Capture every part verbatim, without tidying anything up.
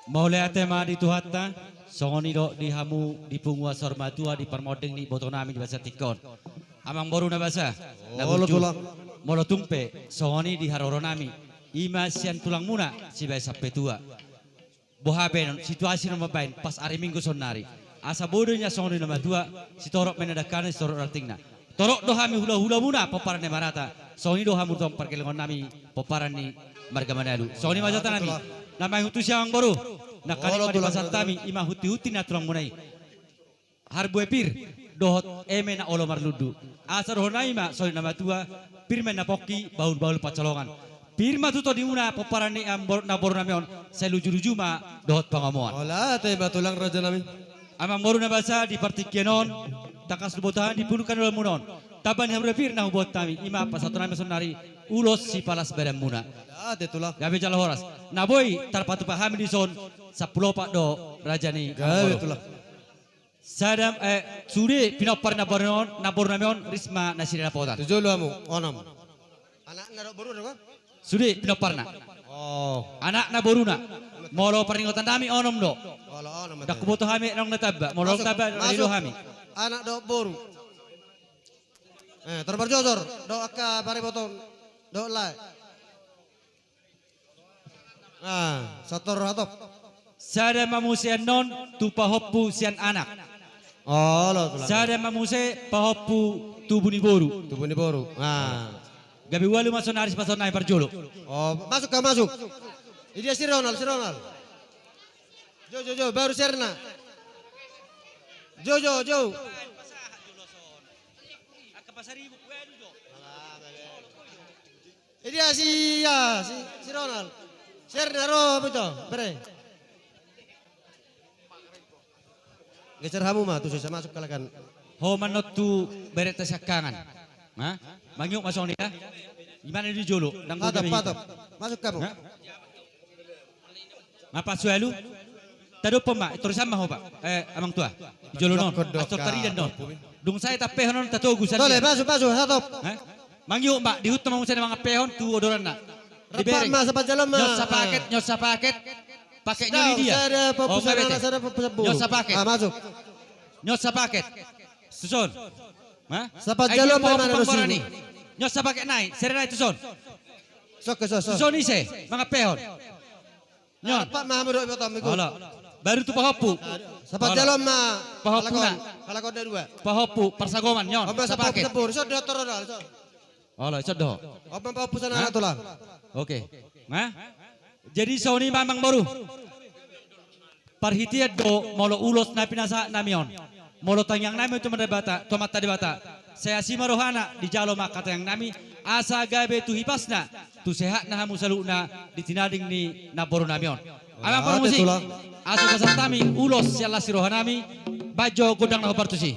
Mauliate ma di Tuhanta, songon i do di hamu di punguan saur matua di parmonding ni ibotonami di bagasan tingki on. Amangboru na basa, na burju, molo tung pe songon i di haroronami, i ma sian tulangmuna sibaen sampetua. Boha pe annon situasi na mambaen pas ari Minggu saonnari. Asa boi do nian songon i na matua, sitorop ma na dangkana, sitorop rantingna. Torop do hami hulahulamuna pomparan ni Marata. Songon i do hamu tong pargellengon nami pomparan ni marga Manalu. Songon i ma jahatanami. Na mangihut tusi amangboru, nangkaning ma di pasahat hami i ma hunti-hunti na tulangmuna i. Harbue pir dohot eme na olo marlundu. Asa dohononnami ma songon i na matua, pir ma na pongki, bahulbahul pansalongan. Pir ma tu tondimuna pomparan ni ambo-, namborunami on, sai luju-luju ma dohot pangomoan. Mauliate ma tulang rajanami. Amangboru na basa, di partingkian on, tangkas huboto hami di punguan ni ulaonmuna on. Tamba ni harbue pir na huboto hami, i ma pasahatonnami saonnari ulos sipalas badanmuna. Mauliate tulang. Gabe jala horas. Na boi tarpatupa hami dison, sampulu opat do raja ni amangboru. Gabe tulang. Sada, eh, sude pinompar ni namborunami on, namborunami on, Risma Nasida Napotan. Tu jolo hamu, onom. Anakna dohot boruna, kan? Sude pinomparna. Oh. Anakna, boruna. Molo parningotan nami onom do. Molo onom. Ndang huboto hami naung na tamba. Molo naung tamba, masuk, masuk. Hami. Anak dohot boru. Eh, tor parjojor. Dohot angka pariboton. Dohot lae. Ah, sator hatop. Sada ma muse annon tu pahompu sian anak. Olo, tulang. Sada ma muse pahompu tubu ni boru. Tubu ni boru. Ah. Gabe ualu ma saonnari sipasahatonnami parjolo. Oh, masuk ka, masuk. Idia si Ronald, si Ronald. Jo, jo, jo, baru Serna. Jo, jo, jo. Idia si, ya, si, si Ronald. Serna ro, betul, bere. Geser hamu ma, tu so bisa masuk kalakan. Ho ma annon tu berenta siangkangan. Ha? Mangihut ma songon i ya. Di mana di jolo? Patop, patop. Masuk hamu. Ha? Nga pas ualu? Tadophon ma, torosan ma ho, Pak. Eh, amang tua. Di jolo non. Astor taridan non. Dung sae tampehon on tatogu sandiri. Tole, pasu, pasu, hatop. Eh? Mangihut ma, dihuthon ma muse na mangampehon tu odoranna. Dibereng. Sapat jalo ma. Nyot sapaket, nyot sapaket. Paketna i dia. Sada pahompu, sada pahompu. Nyot sapaket. Ah, masuk. Nyot sapaket. Tuson. Ha? Sapat jalo ma. Nyot sapaket nai, sada nai tuson. Sok, sok, sok. Tuson ise mangampehon. Nyon. Pat ma hamu dohot ibotom, iku. Olo. Baru tu pahompu. Sapat jalo ma. Pahompuna. Halak on, halak on na dua. Pahompu parsagoman, nyon. Sapaket. Olo, ison do. Oke. Nah. Jadi songon i ma amangboru. Parhitean do molo ulos na pinasahat nami on. Molo tangiang nami tu Debata, tu Amanta Debata. Sai asi ma rohana, dijalo ma angka tangiang nami, asa gabe tu hipasna, tu sehatna hamu saluhutna di tinading ni namboru nami on. Amang parmusik, asa pasahat hami ulos sian las ni roha nami, baen jo gondang na hombar tusi.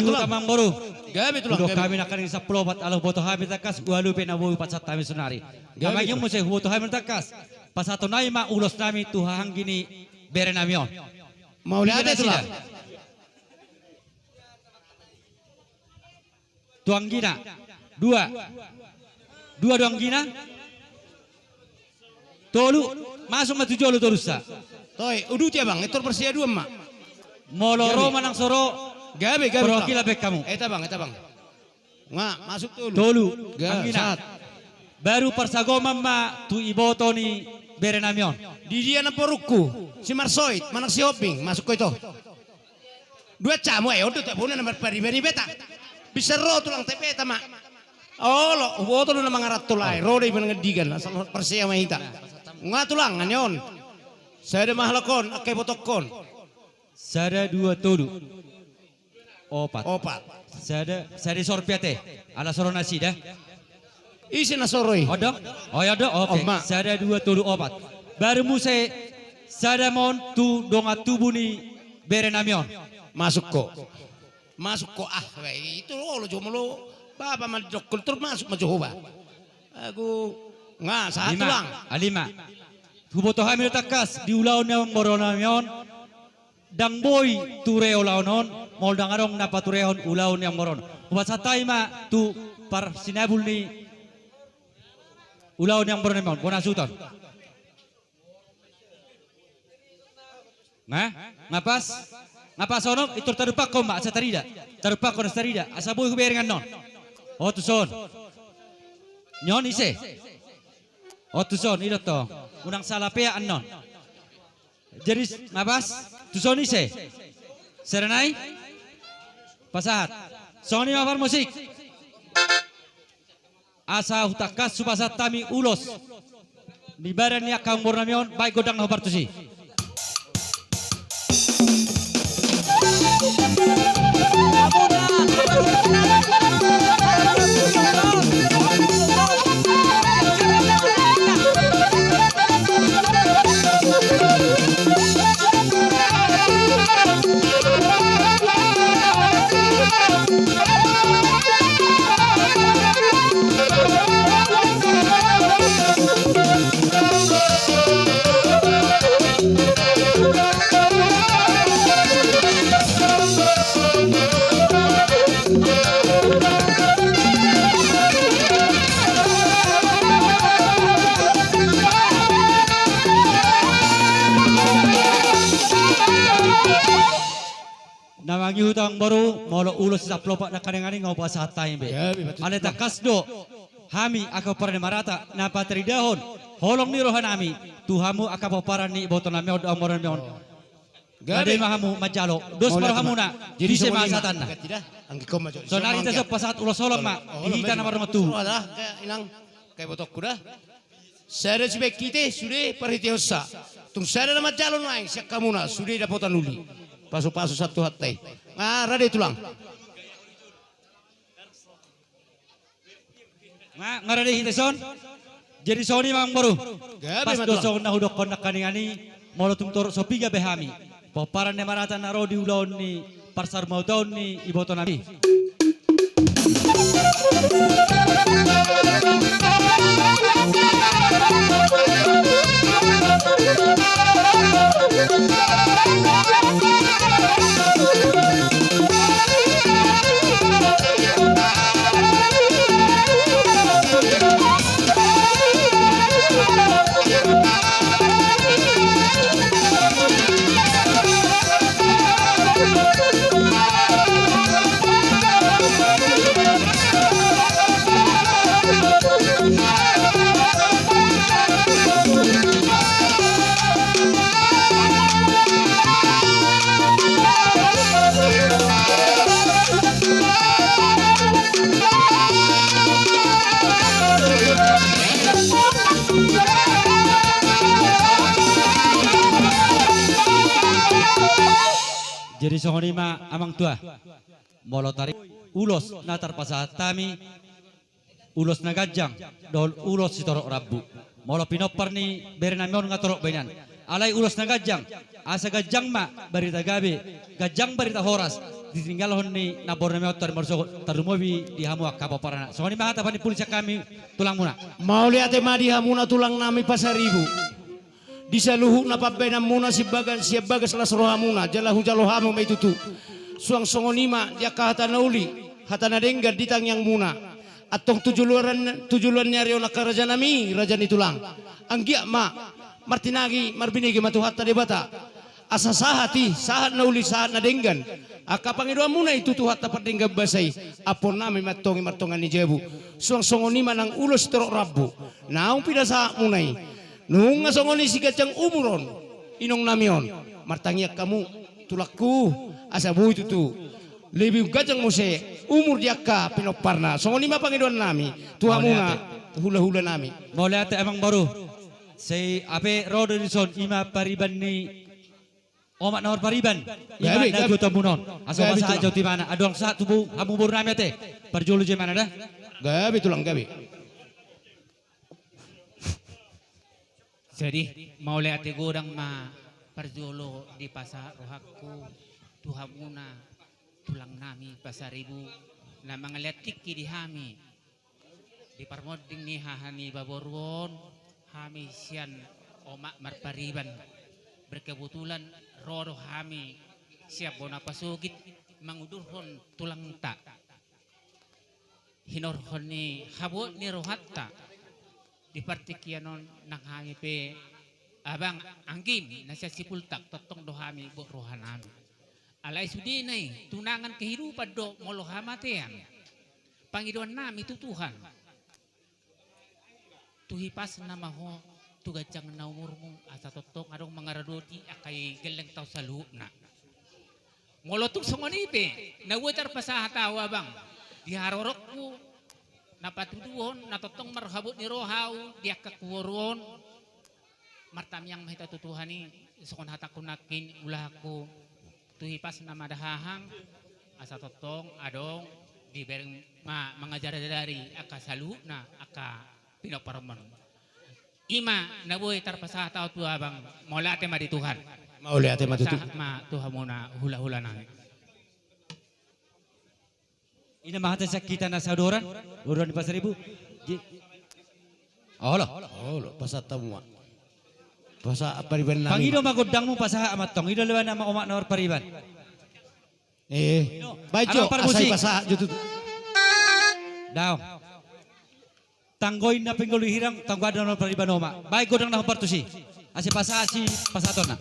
Tulang. Amangboru. Gabe tulang, gabe. Hudok hami nangkaning sampulu opat, ala huboto hami tangkas ualu pe na boi pasahat hami saonari. Gabe tulang. Amang, muse huboto hami tangkas pasahaton nami ma ulos nami tu hahaanggi ni bere nami on. Mauliate tulang. Tu anggina. Dua. Dua do anggina. Tolu. Masuk ma tu jolo tolusa. Toe, uduti abang, etor parsiaduan ma. Molo ro manang so ro. Gabe, gabe, gabe. Perwakilan baen hamu. Eta bang, eta bang. Nga, masuk tolu. Tolu. Gabe, anggina. Sahat. Baru parsagoman ma tu iboto ni bere nami on. Di dia namborungku, si Marsoit, manang si Hombing, masuk ho ito. Dua camu, eh, on do tu bona na marpariban i beta. Bisa ro tulang te beta ma. Olo, huboto do na mangaranto lae, ro do i mangandigan, asal parsea ma hita. Nga tulang, ane on. Sada ma halak on, angka ibotongkon. Sada, dua, tolu. Opat. Opat. Sada, sada i sorpi ate. Ala so ro nasida. Ise na so ro i? On do? Oh, ya on do? Oke. Oma. Sada, dua, tolu, opat. Baru muse sada ma on tu dongan tubu ni bere nami on. Masuk ho. Masuk ho. Ah, weh, itu olo jo molo bapa ma didokkon, terus masuk ma jo ho ba. Agu, nga, sahat tulang. Lima. Ah, lima. Huboto hami do tangkas di ulaon ni amangboru nami on. Ndang boi ture ulaon on, molo ndang adong na paturehon ulaon ni amangboru on. Hupasahat hami ma tu parsinabul ni ulaon ni amangboru nami on, bona suhuton. Nga, nga pas, nga pas on, itor tadumpakhon ma, asa tarida. Tadumpakhon asa tarida, asa boi hubereng annon. O, tuson. Ni on ise? O, tuson, i do tong. Unang sala peak annon. Jadi, nga pas, tuson ise? Sada nai? Pasahat. Songon i ma parmusik. Asa hutangkas hupasahat hami ulos ni badan ni angka amangboru nami on, baen gondang na hombar tusi. Na mangihut amangboru, molo ulos ni sampulu opat nangkaning i nga hupasahat hami be. Alai tangkas do hami angka pomparan ni Marata na pataridahon holong ni roha nami tu hamu angka pomparan ni iboto nami on, amangboru nami on. Gabe ma hamu manjalo, dos ma rohamuna. Jadi ise ma sahatanna? Saonari tasahat pasahat ulos holong ma di hita na mardongan tubu. Sada sibaen hita sude parhiteonsa. Tung sada na manjalo nuaeng sian hamuna sude dapotan uli. Pasupasu sahat tu hata i. Nga rade tulang. Nga, nga rade hita dison. Jadi songon i ma amangboru. Pas do songon na hudokkon nangkaning i, molo tung torop so piga be hami pomparan ni Marata na ro di ulaon ni parsarmautaon ni iboto nami. Jadi songon i ma amang tua. Molo taringot ulos na tarpasahat hami, ulos na ganjang dohot ulos sitorop rambu. Molo pinompar ni bere nami on nga torop baenan. Alai ulos na ganjang, asa ganjang ma barita gabe, ganjang barita horas, ditinggalhon ni namboru nami on, tar-, tarlumobi di hamu angka pomparanna. Songon i ma hata panimpuli sian hami tulangmuna. Mauliate ma di hamuna tulang nami Pasaribu. Di saluhutna pambahenanmuna sian bagas, sian bagas las rohamuna, jala hujalo hamu ma i tutu. Suang songon i ma di angka hata na uli, hata na denggan di tangiangmuna. Antong tu joloan, tu joloan ni ari on angka raja nami, raja ni tulang. Anggiat ma martinangi, marbinege ma Tuhanta Debata. Asa sahat i, sahat na uli, sahat na denggan. Angka pangidoanmuna i tu Tuhanta pardenggan basa i. Ampuon nami ma antong i martonga ni jabu. Suang songon i ma nang ulos torop rambu. Naung pinasahatmuna i. Nunga songon i siganjang umur on, inong nami on. Martangiang hamu, tulangku, asa boi tutu. Lebih ganjang muse umur di angka pinomparna. Songon i ma pangidoan nami tu hamuna, hula-hula nami. Mauliate amang boru. Sai hape ro do dison, i ma pariban ni omak na marpariban. I ma na juatonmuna on. Asa pasahat jo tu ibana. Adong sahat tu hamu boru nami ate. Parjolo jo ibana da. Gabe tulang, gabe. Jadi, mauliate godang ma parjolo dipasahat rohangku tu hamuna tulang nami Pasaribu na mangalean tingki di hami. Di parmonding ni haha ni baboru on, hami sian omak marpariban. Berkebetulan ro do hami sian bona pasogit mangudurhon tulangta. Hinorhon ni habot ni rohanta. Di partingkian on nang hami pe abang anggim na sian Sipultak, tongtong do hami bot roha nami. Alai sudena i, tunangan kehidupan do molo hamatean. Pangidoan nami tu Tuhan. Tu hipasna ma ho, tu ganjangna umurmu, asa tongtong adong mangaradoti angka i gelleng taon saluhutna. Molo tung songon i pe, na boi tarpasahat ahu abang, di haroroku, na patuduhon, na tongtong marhabot ni roha ahu, di angka huboru on, martamiang ma hita tu Tuhan i, songon hatangku nangkin, ulahanku, tu hipasna ma da hahang, asa tongtong adong dibereng ma-, mangajari-ajari angka saluhutna angka pinomparmon. I ma na boi tarpasahat ahu tu abang, mauliate ma di Tuhan. Mauliate ma tutu. Pasahat ma tu hamuna hula-hula nami. I ma hata sian hita na sadoran, doran ni Pasaribu. Ji-, olo. Olo, pasahat hamu ma. Pasahat pariban nami. Pangido ma gondangmu, pasahat ma antong. Ido lewat nama omak na marpariban. Eh, baik jo, asa pasahat jo tutu. Daong. Tanggo inna pinggol di hirang, tanggo adat na marpariban omak. Baen godang na hombar tusi. Asa pasahat si pasahatonna.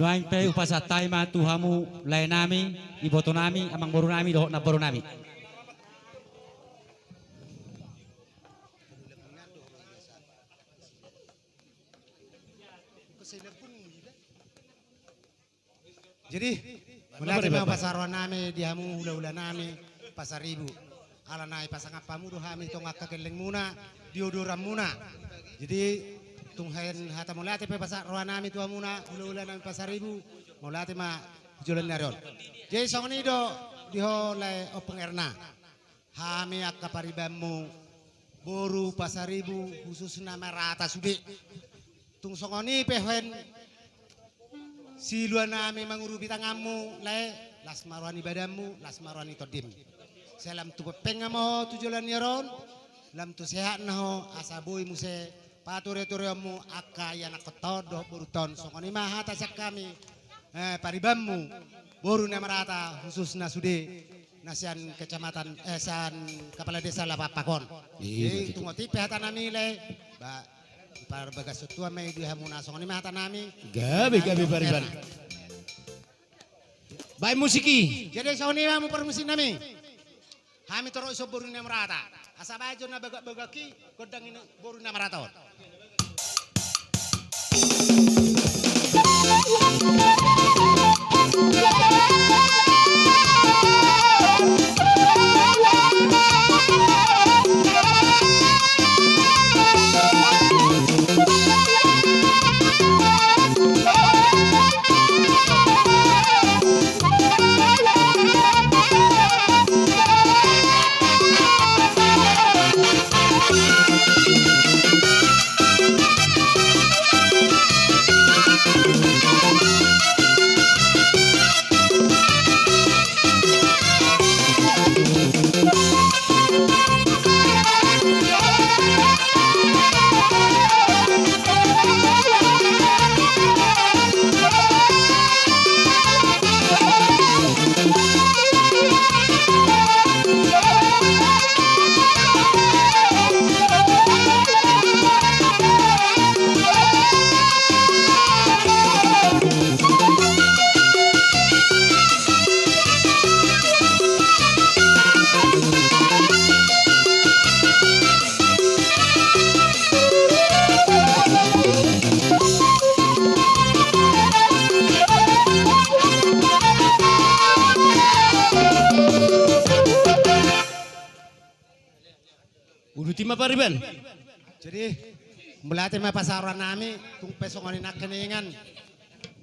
Nuaeng pe hupasahat hami ma tu hamu lae nami, iboto nami, amangboru nami dohot namboru nami. Jadi, mauliate ma pasahat roha nami di hamu hula-hula nami Pasaribu. Ala na ipasangap hamu do hami tonga angka gellengmuna di odoranmuna. Jadi, tung baen hata mauliate pe pasahat roha nami tu hamuna hula-hula nami Pasaribu. Mauliate ma di joloan ni ari on. Jadi, songon i do di ho lae Ompung Erna. Hami angka paribanmu, boru Pasaribu, khususna Merata sude. Tung songon i pe baen silua nami mangurupi tanganmu, lae, las ma roha ni badanmu, las ma roha ni tondim. Sai lam tu pengpeng ma ho tu joloan ni ari on, lam tu sehat ma ho, asa boi muse paturetureonmu angka ianakhonta on dohot borunta on. Songon i ma hata sian hami, eh, paribanmu, boru na Merata, khususna sude na sian kecamatan, eh, sian kepala desa Lapakpak on. Iya, jadi, betul. Tung otik pe hata nami, lae, ba, parbagason Tuhan ma i di hamuna, songon i ma hata nami. Gabe, gabe pariban. Baen musik i. Jadi, songon i ma hamu parmusik nami. Hami torop dison boru na Merata. Asa baen jo na bagak-bagak i, gondang i boru na Merata on. Uduti ma pariban. Jadi, mauliate ma pasahat roha nami, tung pe songon i nangkiningan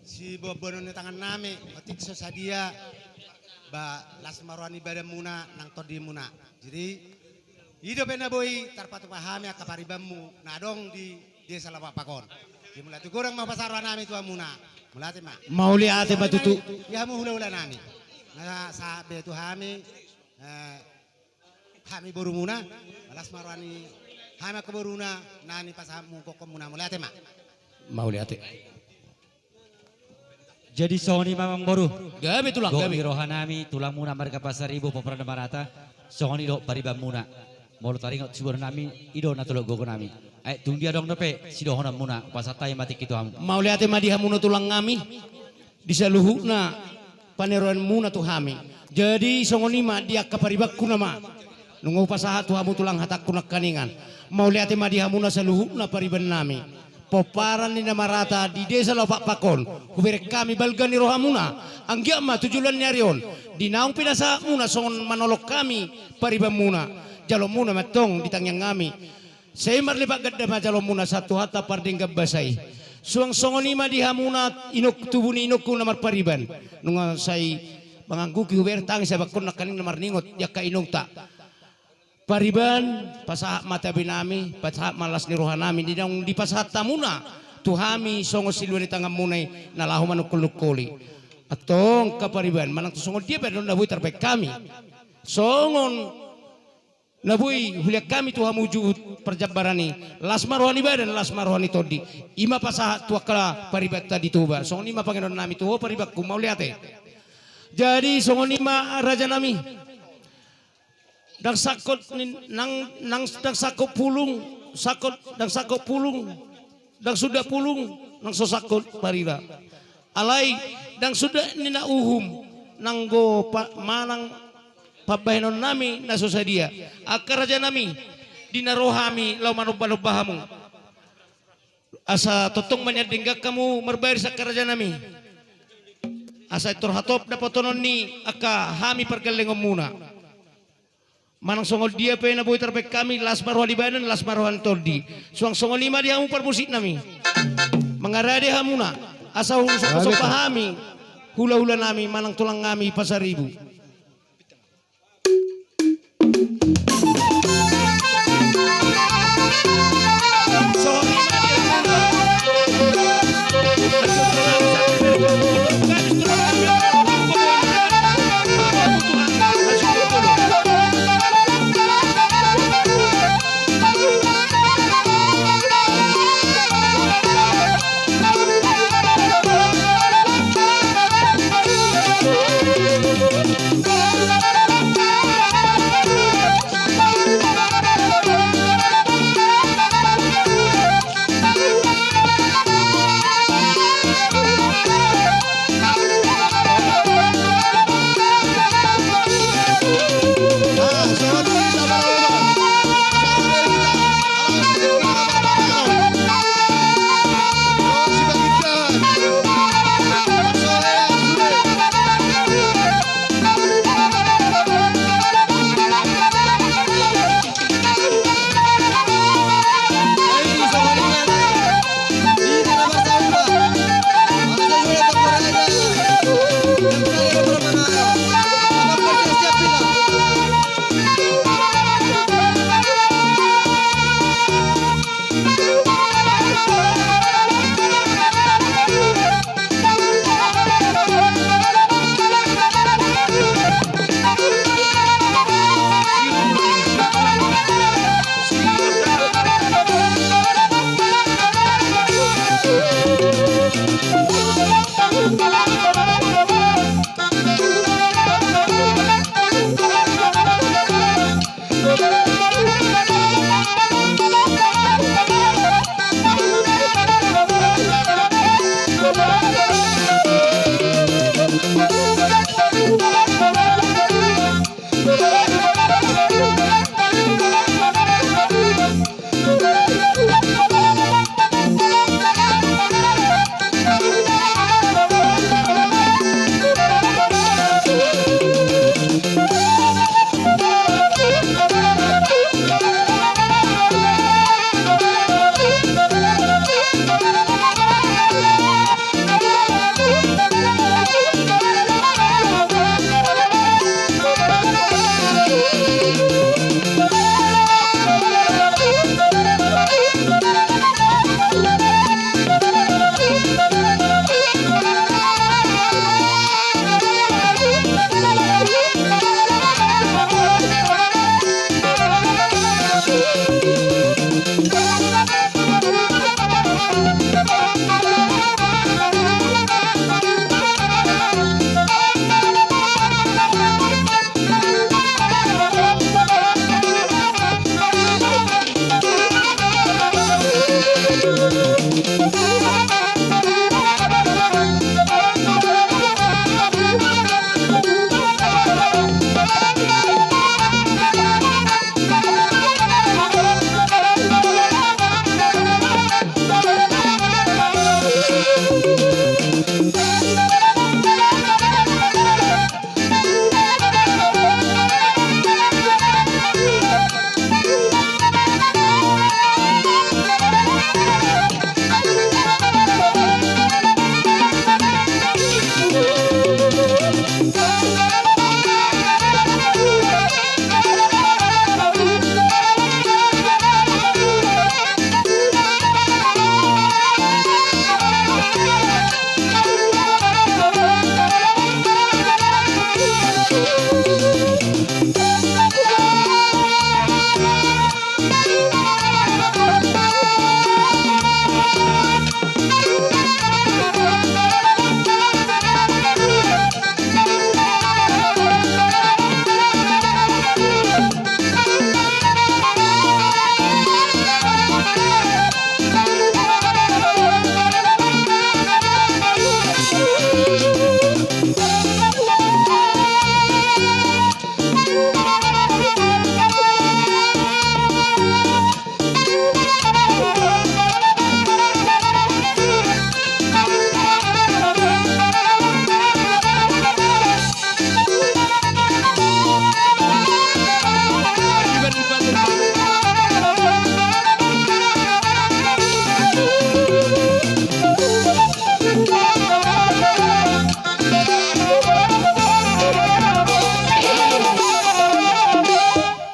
siboanboanon ni tangan nami, otik so sadia, ba las ma roha ni badan muna nang tondi muna. Jadi, i dope na boi tarpatupa hami angka paribanmu na adong di desa Lapak Pakon. Jadi, mauliate godang ma pasahat roha nami tu hamuna. Mauliate ma. Mauliate ma tutu. Di hamu hulahula nami. Na sahat be tu hami, eh, hami borumuna, las ma roha ni hami angka boruna, na nipasahatmu gokhonmuna, mauliate ma. Mauliate. Jadi songon i ma amangboru. Gabe tulang, gabe. Gok ni roha nami, tulangmuna marga Pasaribu, pomparan Damarata, songon i do paribanmuna. Molo taringot siboanonnami, i do na tolhas gogo nami. Ai tung dia adong dope sidohononmuna, pasahat hami ma tingki tu hamu. Mauliate ma di hamuna tulang nami. Di saluhutna paneroanmuna tu hami. Jadi songon i ma di angka paribanku nama. Nunga hupasahat tu hamu tulang hatangku nangkiningan. Mauliate ma di hamuna saluhutna pariban nami. Pomparan ni Damarata di desa Lapak Pakon. Hubereng hami balga ni rohamuna. Anggiat ma tu joloan ni ari on. Di naung pinasahatmuna songon manolong hami paribanmuna. Jaloonmuna ma antong di tangiang nami. Sai marlipat ganda ma jaloonmuna sahat tu hata pardenggan basa i. Suang songon i ma di hamuna inong, tubu ni inongku na marpariban. Nunga sai mangangguhi hubereng tangis abakkon nangkining na marningot di angka inongta. Pariban, pasahat ma tabe nami, pasahat ma las ni roha nami, di naung dipasahat hamuna tu hami songon silua ni tanganmuna i na laho manungkol-nungkoli. Antong angka pariban, manang tu songon dia pe annon na boi tarbaen hami. Songon na boi hulean hami tu hamu juhut parjambaran i, las ma roha ni badan, las ma roha ni tondi. I ma pasahat tu angka paribanta di Toba. Songon i ma pangidoan nami tu ho paribanku, mauliate. Jadi songon i ma raja nami. Ndang sangkot ni, nang, nang, ndang sangkot pulung, sangkot, ndang sangkot pulung. Ndang suda pulung, nang so sangkot parida. Alai, ndang suda ni na uhum, nanggo pa-, manang pambahenon nami na so sadia. Angka raja nami, di na ro hami, laho manomba-nomba hamu. Asa tongtong ma nian denggan hamu marbaris angka raja nami. Asa intor hatop dapotonon ni angka hami pargallengonmuna. Manang songon dia pe na boi tarbaen hami, las ma roha ni badan, las ma roha ni tondi. Suang songon i ma di hamu parmusik nami. Mangarade hamuna, asa husombasomba hami, hulahula nami, manang tulang nami Pasaribu.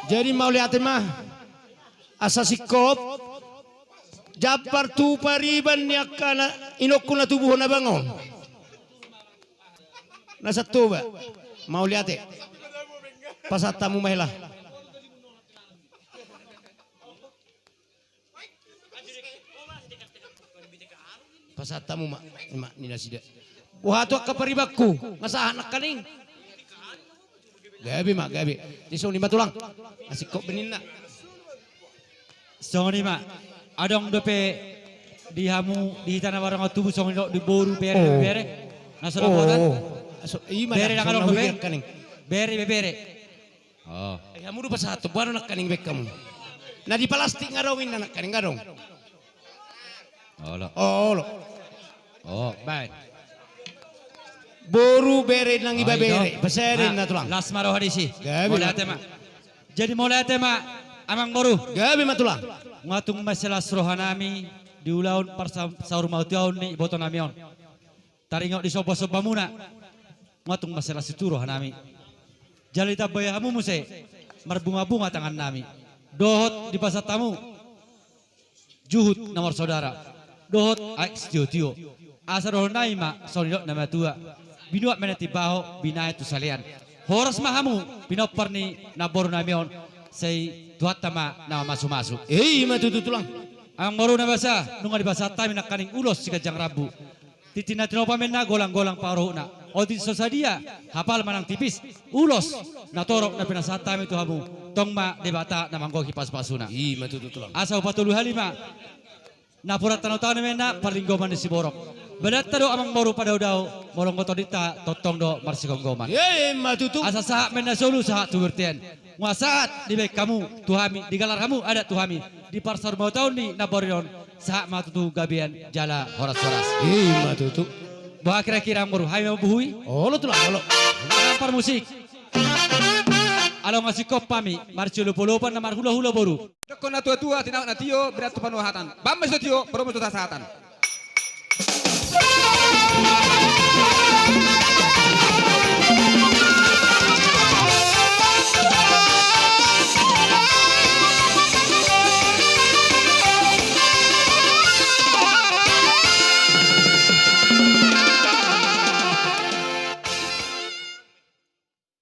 Jadi mauliate ma. Asa singkop. Jambar tu pariban ni angka na, inongku na tubu hona bangon. Na satoba. Mauliate. Pasahat hamu ma hela. Pasahat hamu ma, ma ni nasida. Boha tu angka paribanku, nga sahat nangkaning. Gabe ma, gabe. Jadi songon i ma tulang. Nga singkop be ninna. Songon i ma. Adong dope di hamu, di hita na marga tubu songon i do di boru bere, oh, bere. Na so lapotan. Oh. So, i ma bere da, nang adong dope. Bere, bere. Oh. Eh, hamu do pasahat, boha do nangkaning baen hamu. Na di palastik nga adong inna nangkaning, nga adong. Olo. Oh, olo. Oh, baen. Boru bere nang ibebere. Pasahat inna tulang. Las ma roha disi. Gabe ma. Mauliate ma. Jadi mauliate ma, amang boru. Gabe ma tulang. Nga tung mansai las rohanami di ulaon parsa-, saur matua on ni ibotonami on. Taringot di somba-sombamuna, nga tung mansai las situtu rohanami. Jala ditambai hamu muse marbunga-bunga tangannami. Dohot dipasahat hamu juhut na marsaudara, dohot aek sitio-tio. Asa dohononnami ma songon nidok na matua: Binuat ma na timbaho, binahen tu salean. Horas ma hamu pinompar ni namborunami on, sai Tuhanta ma na mamasu-masu. I ma tutu tulang. Amang boru na basa, nunga dipasahat hami nangkaning ulos siganjang rambu. Tintin na tinopa ma inna, golang-golang pangarahutna. Otik so sadia, hapal manang tipis, ulos na torop na pinasahat hami tu hamu, tong ma Debata na manggohi pasu-pasuna. I ma tutu tulang. Asa hupatolu hali ma, napuran tano-tano ma inna parlinggoman ni siborok. Badanta do amang boru padao-dao, molo nga tondinta tongtong do marsigomgoman. I ma tutu. Asa sahat ma inna solu sahat tu bontean. Nga sahat dibaen hamu tu hami, digalar hamu adat tu hami di parsaurmatua on ni namboru on, sahat ma tutu gabean jala horas-horas. I ma tutu. Boha kira-kira amang boru, hami ma mambuhui? Olo tulang, olo. Amang parmusik. Along nga singkop hami marsiolop-olopan na marhula-hula boru. Dokkon na tua-tua, tinahot na tio, berat tu panuhatan. Bam ma so tio, poromos tu hasahatan.